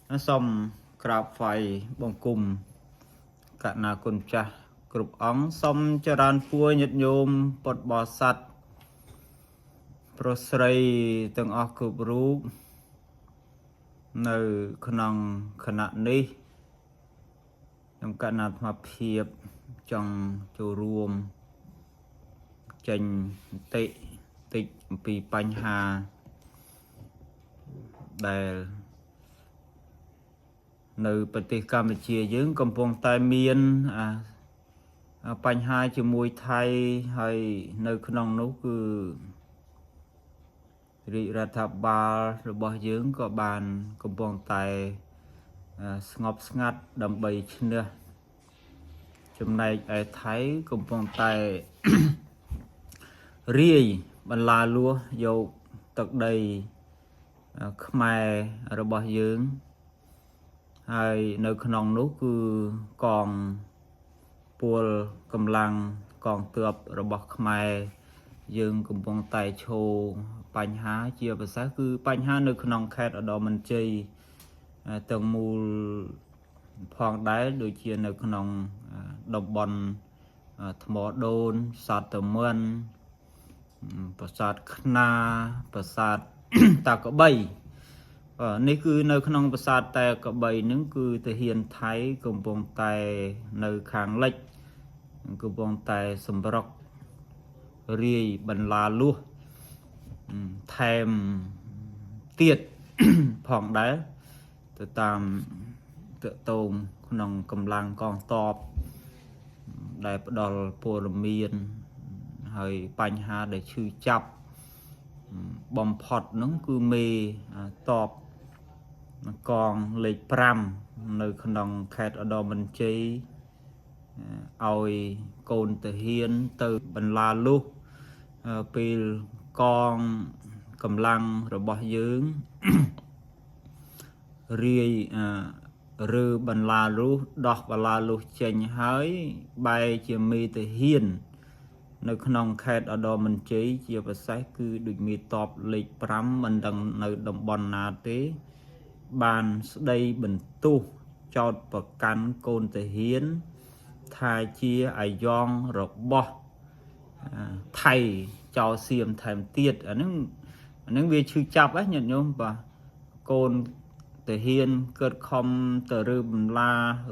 សូមក្រាបថ្វាយបង្គំកណាគុណចាស់គ្រប់អង្គសូមចរានពួរញាតិញោមពុទ្ធបរិស័ទប្រុសស្រីទាំងអស់គ្រប់រូបនៅក្នុងខណៈនេះខ្ញុំកណាអាត្មាភាពចង់ចូលរួមចេញមតិតិចអំពីបញ្ហាដែល នៅប្រទេសកម្ពុជាយើងកំពុងតែមានអាអាបញ្ហាជាមួយថៃហើយនៅក្នុងនោះគឺរាជរដ្ឋាភិបាលរបស់យើងក៏បានកំពុងតែអាស្ងប់ស្ងាត់ដើម្បីឈ្នះចំណែកឯថៃកំពុងតែ រាយបន្លាលួសយកទឹកដីអាខ្មែររបស់យើង ហើយនៅក្នុងនោះគឺកងពលកម្លាំងកងទ័ពរបស់ខ្មែរយើងកំពុងតែឈោបញ្ហាជាពិសេសគឺបញ្ហានៅក្នុងខេត្តឧត្តរមានជ័យទាំងមូលផងដែរដូចជានៅក្នុងតំបន់ថ្មដូនសត្វតមិនប្រាសាទខ្នាប្រាសាទ តាកបី បាទនេះគឺនៅក្នុងប្រាសាទតែកបីនឹងគឺទាហានថៃកំពុងតែនៅខាងលិចកំពុងតែសម្រុករាយបន្លាលួសថែមទៀត ផងដែរទៅតាមតកតងក្នុងកម្លាំងកងតបដែលផ្ដល់ព័ត៌មានហើយបញ្ហាដែលឈឺចាប់បំផុតហ្នឹងគឺមេតបកងលេខ5នៅក្នុងខេត្តឧត្តរមានជ័យឲ្យកូនទាហានទៅបន្លាលុះពេលកងកម្លាំងរបស់យើង រាយឬបន្លាលុះដោះបន្លាលុះចេញហើយបែរជាមេទាហាន នៅក្នុងខេត្តឧត្តរមានជ័យជាពិសេសគឺដូចមេតបលេខ5មិនដឹងនៅតំបន់ណាទេ បានស្ដីបន្ទោសចោតប្រកាន់កូនទាហាន ថាជាអាយ៉ងរបស់ថៃចោលសៀមថែមទៀតអាហ្នឹងអាហ្នឹងវាឈឺចាប់ហ៎ញាតិញោមបាទកូនទាហានកើតខំទៅរើបន្លា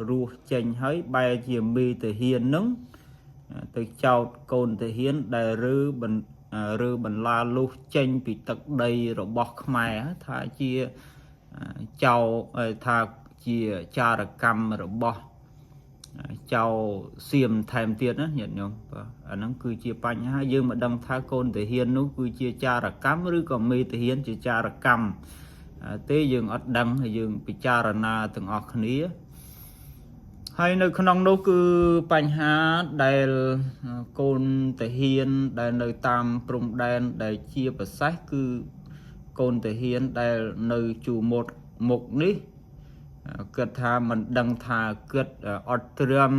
រស់ចេញហើយបែរជាមេទាហានហ្នឹងទៅចោតកូនទាហានដែលរើបន្រើបន្លាលុះចេញពីទឹកដីរបស់ខ្មែរថាជាចៅថាជាចារកម្មរបស់ចៅសៀមថែមទៀតណាញាតិញោមបាទអាហ្នឹងគឺជាបញ្ហាយើងមិនដឹងថាកូនទាហាននោះគឺជាចារកម្មឬក៏មេទាហានជាចារកម្មទេយើងអត់ដឹងហើយយើងពិចារណាទាំងអស់គ្នាហើយនៅក្នុងនោះគឺបញ្ហាដែលកូនទាហានដែលនៅតាមព្រំដែនដែលជាប្រសេះគឺកូនទាហានដែលនៅជួរមុខមុខនេះគិតថាមិនដឹងថាគិតអត់ត្រៀម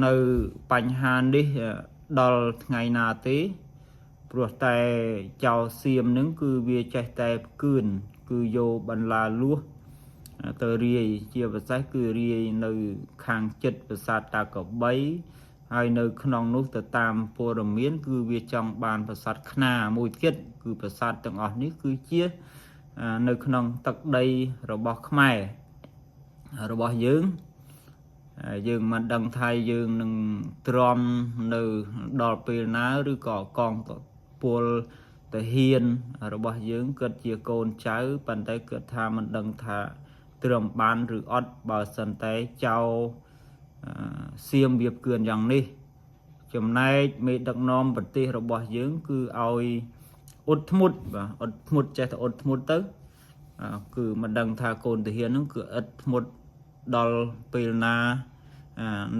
នៅបញ្ហានេះដល់ថ្ងៃណាទេព្រោះតែចៅសៀមនឹងគឺវាចេះតែផ្គឿនគឺយកបន្លាលួសទៅរាយជាពិសេសគឺរាយនៅខាងចិត្តប្រាសាទតាកបីហើយនៅក្នុងនោះទៅតាមព័ត៌មានគឺវាចង់បានប្រាសាទខ្នាមួយទៀតគឺប្រាសាទទាំងអស់នេះគឺជានៅក្នុងទឹកដីរបស់ខ្មែររបស់យើងយើងមិនដឹងថាយើងនឹងទ្រាំនៅដល់ពេលណាឬក៏កងពលទាហានរបស់យើងគិតជាកូនចៅប៉ុន្តែគិតថាមិនដឹងថាទ្រាំបានឬអត់បើសិនតែចៅសៀមវាបគឿនយ៉ាងនេះចំណែកមេដឹកនាំប្រទេសរបស់យើងគឺឲ្យអ៊ុតធ្មត់បាទអ៊ុតធ្មត់ចេះតែអ៊ុតធ្មត់ទៅគឺមិនដឹងថាកូនទាហានហ្នឹងគឺអ៊ិតធ្មត់ដល់ពេលណា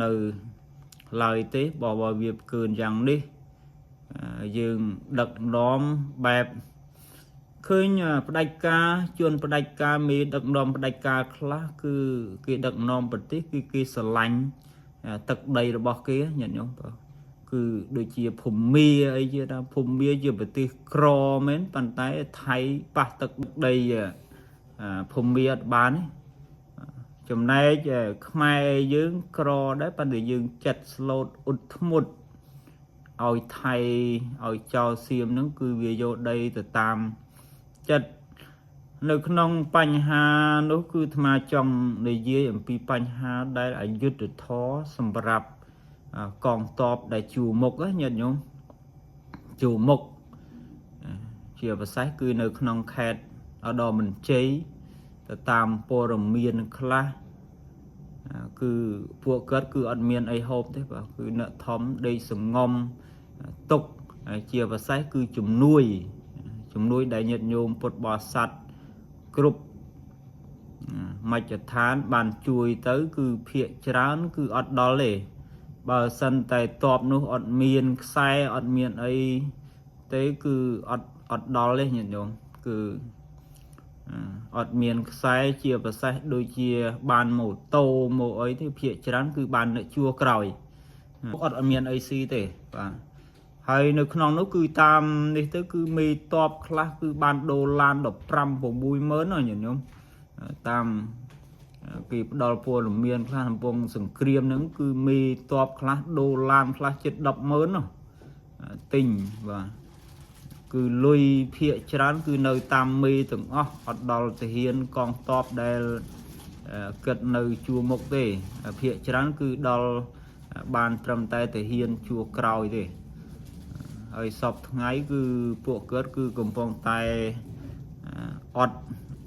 នៅឡើយទេបើវាផ្កើនយ៉ាងនេះយើងដឹកនាំបែបឃើញផ្ដាច់ការជួនផ្ដាច់ការមេដឹកនាំផ្ដាច់ការខ្លះគឺគេដឹកនាំប្រទេសគឺគេស្រឡាញ់ទឹកដីរបស់គេញាតិញោមបាទគឺដូចជាភូមាអីជាថាភូមាជាប្រទេសក្រមែនប៉ុន្តែថៃប៉ះទឹកដីភូមាអត់បានទេ ចំណែកខ្មែរយើងក្រដែរប៉ុន្តែយើងចិត្តស្លូតអ៊ុតធ្មត់ឲ្យថៃឲ្យចោលសៀមហ្នឹងគឺវាយកដីទៅតាមចិត្តនៅក្នុងបញ្ហានោះគឺអាត្មាចង់និយាយអំពីបញ្ហាដែលអយុត្តិធម៌សម្រាប់កងទ័ពដែលជួរមុខណាញាតិញោមជួរមុខជាពិសេសគឺនៅក្នុងខេត្តឧត្តរមានជ័យទៅតាមព័ត៌មានខ្លះគឺពួកគាត់គឺអត់មានអីហូបទេបាទគឺអ្នកធំដេកសងំទុកជាពិសេសគឺជំនួយជំនួយដែលញាតិញោមពុទ្ធបរិស័ទគ្រប់មជ្ឈដ្ឋានបានជួយទៅ គឺភាកច្រើនគឺអត់ដល់ទេបើសិនតែតបនោះអត់មានខ្សែអត់មានអីទេគឺអត់អត់ដល់ទេញាតិញោមគឺអត់មានខ្សែជាប្រសេសដូចជាបានម៉ូតូម៉ូអីទេភាកច្រើនគឺបានអ្នកជួក្រោយអត់មានអីស៊ីទេបាទហើយនៅក្នុងនោះគឺតាមនេះទៅគឺមេតបខ្លះគឺបានដូរឡាន15 6ម៉ឺនណាញាតិញោមតាមគេផ្ដល់ព័ត៌មានខ្លះកំពុងសង្គ្រាមហ្នឹងគឺមេតបខ្លះដូរឡានខ្លះជិត10ម៉ឺននោះទិញបាទគឺលុយភាកច្រើនគឺនៅតាមមេទាំងអស់អត់ដល់ទាហានកងទ័ពដែលគិតនៅជួរមុខទេភាកច្រើនគឺដល់បានត្រឹមតែទាហានជួរក្រោយទេហើយសពថ្ងៃគឺពួកគាត់គឺកំពុងតែអត់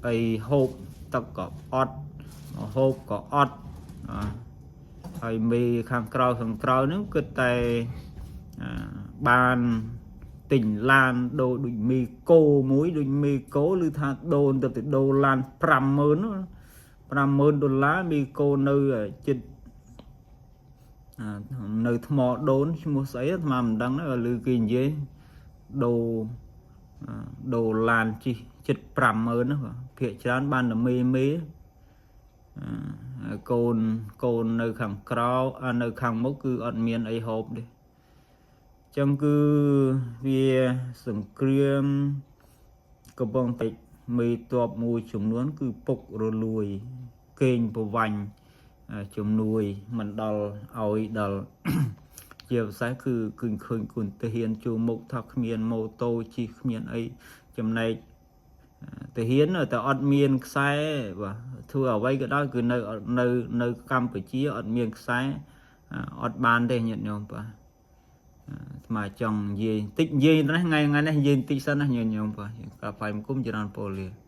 អីហូបទឹកក៏អត់ហូបក៏អត់ហើយមេខាងក្រៅខាងក្រៅហ្នឹងគិតតែបានទិញឡានដូរដូចមីកោមួយដូចមីកោឬថាដូនទៅទៅដូរឡាន50000 50000ដុល្លារមីកោនៅចិត្តនៅថ្មដូនឈ្មោះស្អីអាត្មាមិនដឹងដែរឬគេនិយាយដូរដូរឡានជិះចិត្ត50000ណាបាទភាកច្រើនបានតែមេមេកូនកូននៅខាងក្រៅនៅខាងមុខគឺអត់មានអីហូបទេចឹងគឺវាសង្គ្រាមកំពុងតែមេតបមួយចំនួន គឺពុករលួយកេងប្រវាញ់ជំនួយមិនដល់ឲ្យដល់ ជាពិសេសគឺគឺឃើញគុណទាហានជួមុខថាគ្មានម៉ូតូជិះគ្មានអីចំណែកទាហានតែអត់មានខ្សែបាទធ្វើអ្វីក៏ដោយគឺនៅនៅនៅកម្ពុជាអត់មានខ្សែអត់បានទេញាតិញោមបាទអាត្មាចង់និយាយតិចនិយាយនេះថ្ងៃថ្ងៃនេះនិយាយតិចសិនណាញាតិញោមបាទកាផៃមង្គមច្រើនពលលា។